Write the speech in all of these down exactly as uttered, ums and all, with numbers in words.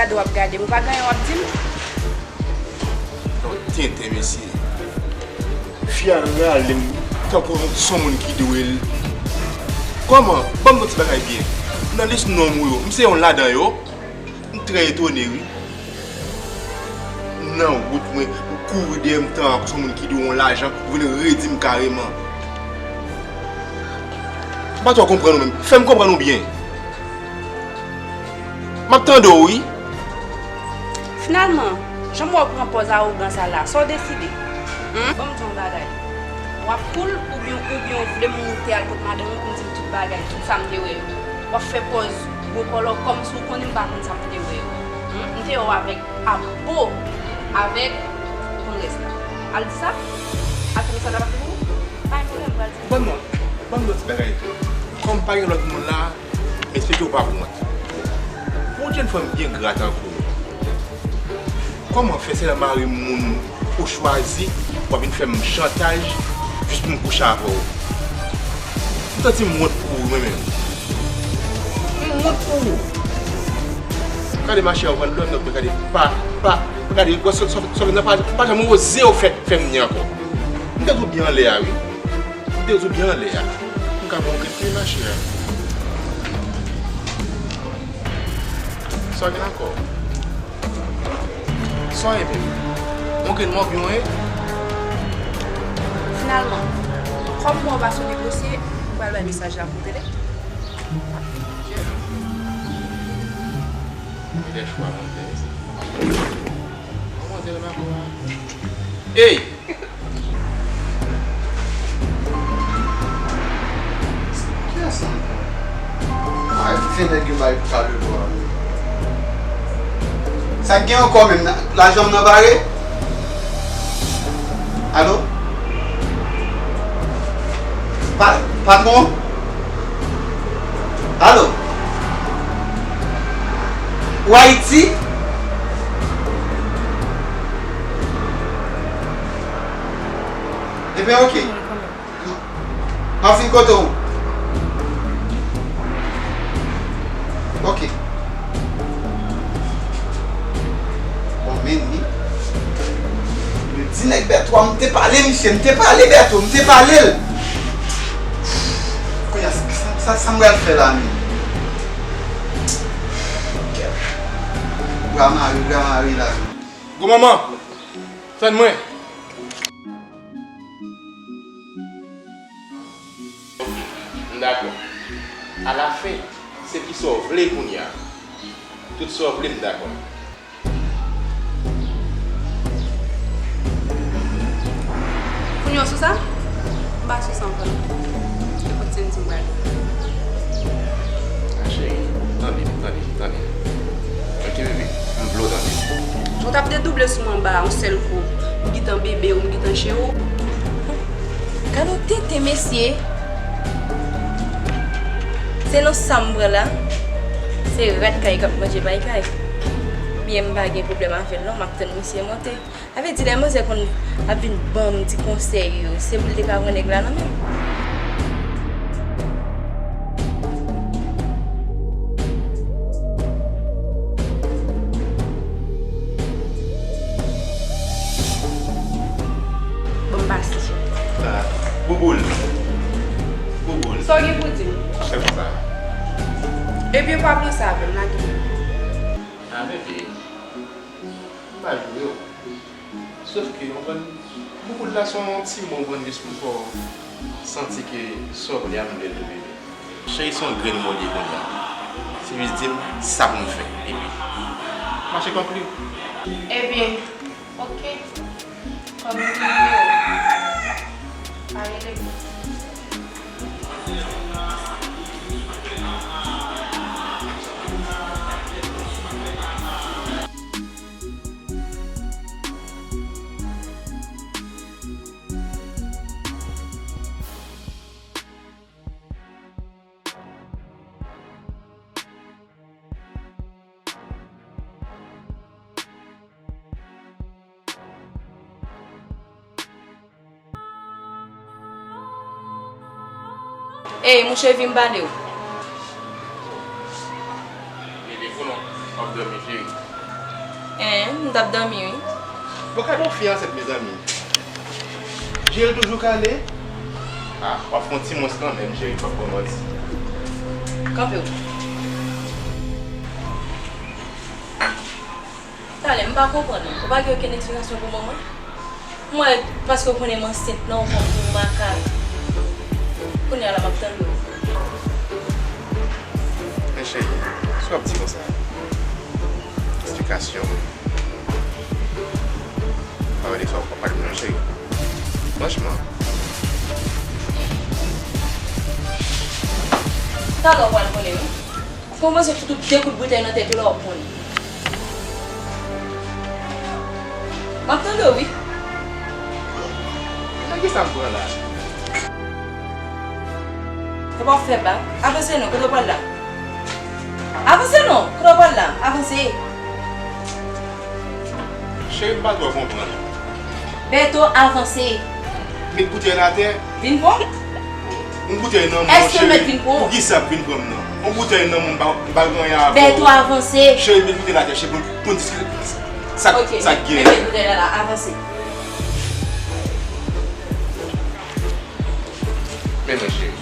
Gade w ap gade m, ou pa gen anyen w ap di m? Non, tenten, mesye. Fi a rale m tankou se yon moun ki dwe l. Kòman? Ban m yon ti bagay byen. Nan lis nonm ou yo, m se yon ladan yo? M trè etone, wi. Nan wout mwen, ou kouri dèyè m tankou se yon moun ki dwe yon lajan, ou vin redi m kareman. M pa twò konprann ou menm. Fè m konprann ou byen. M ap tande w, wi. Finalman, jan m wè w pran pòz awogan sa la, sa w deside? Hum? Ban m di w yon bagay. W ap cool oubyen, oubyen w vle m moute al kot madanm ou pou m di l tout bagay, tout sa m te wè yo? W ap fè pòz gwo kòlò kòmsi w konnen m pa konn sa m te wè yo. Hum? M te wè w avèk Apo, avèk, ou konn rès la. Al di sa. Al fè mesaj la pase pou ou. Pa gen pwoblèm, pral di. Ban m, ban m yon ti bagay tou. Kòm pa gen lòt moun la, m espere w pa pou wont. Pou yon jèn fanm byen gra tankou w, kòman fè se nan mari moun ou chwazi, w ap vin fè m chantaj jis pou m kouche avè w? M santi m wont pou ou, mwen menm. M wont pou ou. Gade, machè, ou pran dlo, m nan gade, pa, pa, gade, wè, sòf, sòf, sòf, nan pa, pa janm oze w fè, fè m ni ankò. M te di w byen anlè a, wi. M te di w byen anlè a. M ka ba w yon grenn pye, machè. Sa gen ankò? Sa w ye menm? Yon grenn mòbyon, wi. Finalman, kòm mwen pa sou negosye, m pral bay mesaj la pou tele. Gen lè chwa manzè, mesye. Manzè la makò a. Ey! Kiyès sa ankò? Ay, fè nèg yo bay kalelo a, wi. Sa k gen ankò menm? Lajan m nan pare? Alo? Pa-, patwon? Alo? Ou Ayiti? Ebyen, oke. M ap vin kote w. Oke. Bon, men ni. Yo di nèg Bèto a, m te pale misye, m te pale Bèto, m te pale l. Kounye a, sa, sa, sa m pral fè la menm? Bra mare, bra mare la. Gwo manman, tann mwen. Ok, m dakò. Alafen, se ki sa w vle kounye a. Tout sa w vle, m dakò. Kounye a w sou sa? M pa sou sa ankò non. Nenpòt senti m pral. A cheri, tande m, tande m, tande m. Ok, bebe, m vle w tande m. Ou t ap dedouble sou mwen anba a yon sèl kou. M gentan bebe w, m gentan che w. Gade yon tenten, mesye. Selon sa m pran la, se rat kay k ap manje pay kay. Byen, m pa gen pwoblèm avè l non, m ap tann misye monte. Sa vle di lè manzè konn ap vin ban m ti konsèy yo, se pou l te ka pran nèg la nan men m. Bon, m pase. Ah, Bouboul. Bouboul. Sa w gen pou di m? Fè konsa. Ebyen, pa pran sa avè m, lage m. Ah, bebe. M pa joure w. Sòf ke, w konprann, Bouboul la se yon ti mo w konn jis pou fè w santi ke sa w vle a, m vle l tou, bebe. Cheri, se yon grenn mo l ye kounye a. Se jis di m sa pou m fè, epi mache konkli. Ebyen, oke. Kòm ou di yo, pa rele m. Ey, mouche, vin m pale w. Rele pou non, w ap dòmi, cheri. Hein, m t ap dòmi, wi. Bon, gade yon fi ansent, mezanmi. Je l toujou kale. Ah, w ap fè yon ti mwens kanmenm, cheri, m p ap ba w manti. Kanpe w. Talè, m pa konprann. Ou pa gen okenn eksplikasyon pou mwen, mwen? Mwen, paske w konnen m ansent nan, ou pran pou makak. Kounye a la, m ap tande w. Men cheri, sa w ap di konsa? Eksplikasyon. Pa wè de sa w ap pale m nan, cheri. Franchman. Talè w pral konnen, wi. Kòmanse fout ou de kout boutèy nan tèt ou la w ap konnen. M ap tande w, wi. Nan kisa m pran la? Epa w fè bak. Avanse non, kote w pral la? Avanse non, kote w pral la? Avanse. Cheri, m pa twò konprann. Bèto, avanse. Met boutèy la atè. Vin pran m. Yon boutèy nan men w, cheri. Èske w mèt vin pran m? Poukisa w ap vin pran m nan? Yon boutèy nan men w, m pa, m pa gen anyen avè w. Bèto, avanse. Cheri, met boutèy la atè, cheri, pou, pou n diskite. Sa, sa k genyen? Ok, met boutèy la la, avanse. Men mwen, cheri.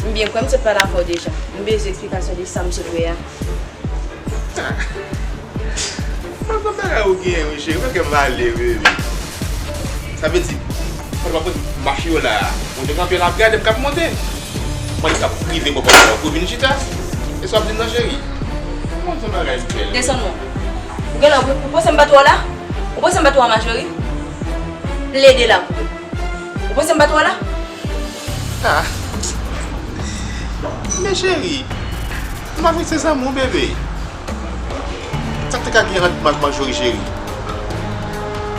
M byen kwè m sot pale avè w deja. M bezwen eksplikasyon de sa m sot wè a. Mwen konn bagay ou genyen wi cheri, fè kè m ale wi. Sa vle di, pandan m ap mache yo la, ou te kanpe la ap gade m k ap monte. Mwen k ap rive bò pòt la pou vin chita. E sa w ap di m nan cheri? Mwen konn bagay m fè. Desann non. Ou genlè ou panse m pa t wè w la? Ou panse m pa t wè w a Majori? Plede la pou ou. Ou panse m pa t wè w la? Ah. Men cheri, m avèk se zanmi w bebe. Sa k te ka gen ant mwen ak Majori cheri?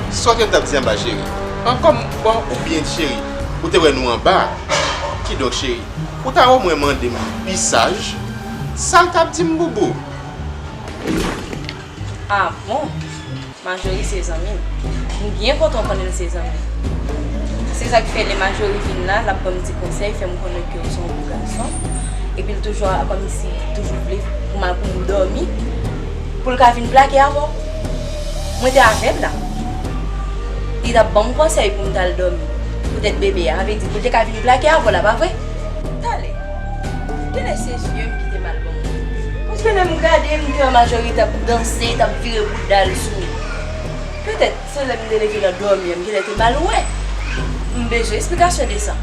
Sa w te t ap di anba cheri? Ankò m, bon, ou byen cheri. Ou te wè nou anba. Kidonk cheri, ou ta omwen mande m pi saj. Sa l t ap di m boubou? Ah bon? Majori se zanmi m. M byen kontan w konnen l se zanmi m. Se sa k fè lè Majori vin la, l ap ban m ti konsèy, fè m konnen ke w se yon bon gason. Epi l toujou a, kòmsi li toujou vle pou m al pou m dòmi, pou l ka vin plake avè w. Mwen te avè l la. Li t ap ban m konsèy pou m t al dòmi. Poutèt bebe a, sa vle di pou l te ka vin plake avè w la, pa vre? Talè. Genlè se zye m ki te mal ban mwen. Paske lè m gade, m te wè Majori t ap danse, t ap vire bouda l sou m. Petèt, se lè m te leve nan dòmi an, m genlè te mal wè. M bezwen eksplikasyon de sa.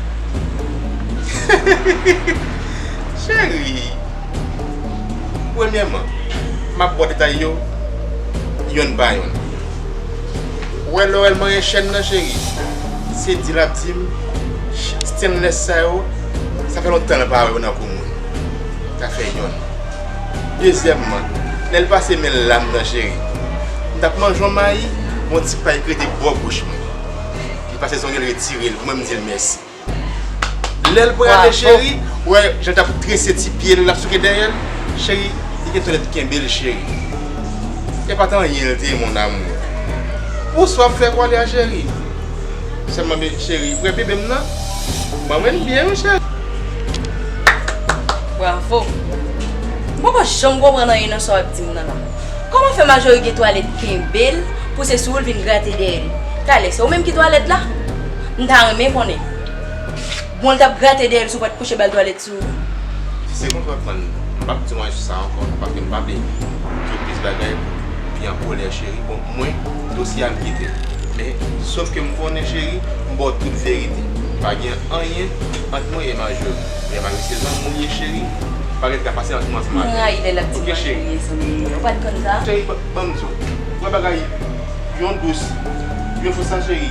Cheri, premyèman, m ap ba w detay yo yonn pa yonn. Ou wè lè w wè l manyen chèn nan, cheri? Se di l ap di m, Stainless sa yo, sa fè lontan l pa wè yo nan kou moun. Sa fè yonn. Dezyèmman, lè l pase men l la m nan, cheri, m t ap manje yon mayi, yon ti pay k rete bò bouch mwen. Li pase zong l, retire l pou mwen, m di l mèsi. Lè l prale, cheri, ou wè jan l t ap trese ti pye l, l ap souke dèyè l, cheri, li gen tòlèt kenbe l, cheri. E pa t anyen l te ye, mon amour. Pou sa w ap fè prale a, cheri. Sèlman, men, cheri, ou wè bebe m nan? Ban mwen l byen, wi, cheri. Bravo. M poko janm konprann anyen nan sa w ap di m nan la. Kòman fè Majori gen twalèt kenbe l, pouse sou l, vin grate dèyè l? Talè, se ou menm ki twalèt la? M ta renmen konnen. Bon, l t ap grate dèyè l si w pa t kouche ba l twalèt sou ou. Si se konsa w ap pran l, m p ap di w anyen sou sa ankò, paske m pa vle di w plis bagay pou w pi an kolè, cheri. Bon, mwen, dosye a m kite l. Men, sòf ke m konnen, cheri, m ba w tout verite. Pa gen anyen ant mwen e Majori. Men Majori se zanmi w ye, cheri. Pa gen ka pase ant mwen ansanm avè l. Mwen rayi lè l ap di Majori e zanmi m. Ou pa t konn sa? Cheri, ba-, ban m di w. Ou wè bagay yon dous, yon fò sa, cheri,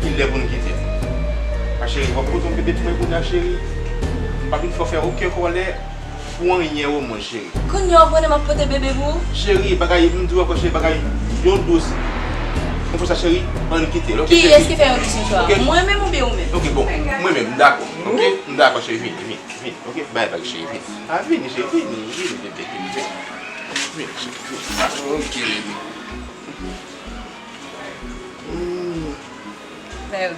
li lè pou n kite. A cheri, w ap pote yon bebe pou mwen kounye a, cheri. M pa vin fè w fè okenn kòlè pou anyen omwen, cheri. Kounye a w konnen m ap pote bebe pou ou? Cheri, bagay, m di w ankò, cheri, bagay yon dous. Yon fò sa, cheri, ann kite l, oke, cheri? Kiyès ki fè yon dous yon chwa? Oke. Mwen menm oubyen ou menm? Oke, bon, mwen menm, m dakò. Oke? M dakò, cheri, vini, vini, vini. Oke? Bay vag, cheri, vini. A, vini, cheri, vini, vini, bebe, vini, vini. Vini, cheri, vini. Oke, bebe. Hmm. Mèm.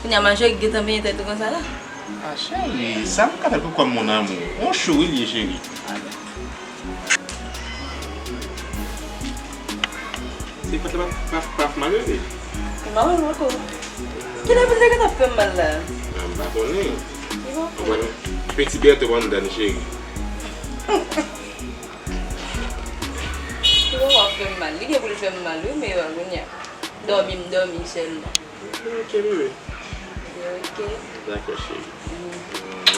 Kounye a Majori gentan benyen tèt ou konsa la? A, cheri, sa m ka fè pou kò m, mon amour? On chou, wi, l ye, cheri. A, ben. Mwen te pa, pa, pa fè mal, wi. Mal ankò. Kilè pou l te gentan fè m mal la? Ah, m pa konnen. Li pa Mwen, peti bèto pa anndan, cheri. Li pa fè m mal. Li gen pou l fè m mal, wi, men pa kounye a. Dòmi, m dòmi sèlman. Ok, bebe. Ok. Dakò, cheri.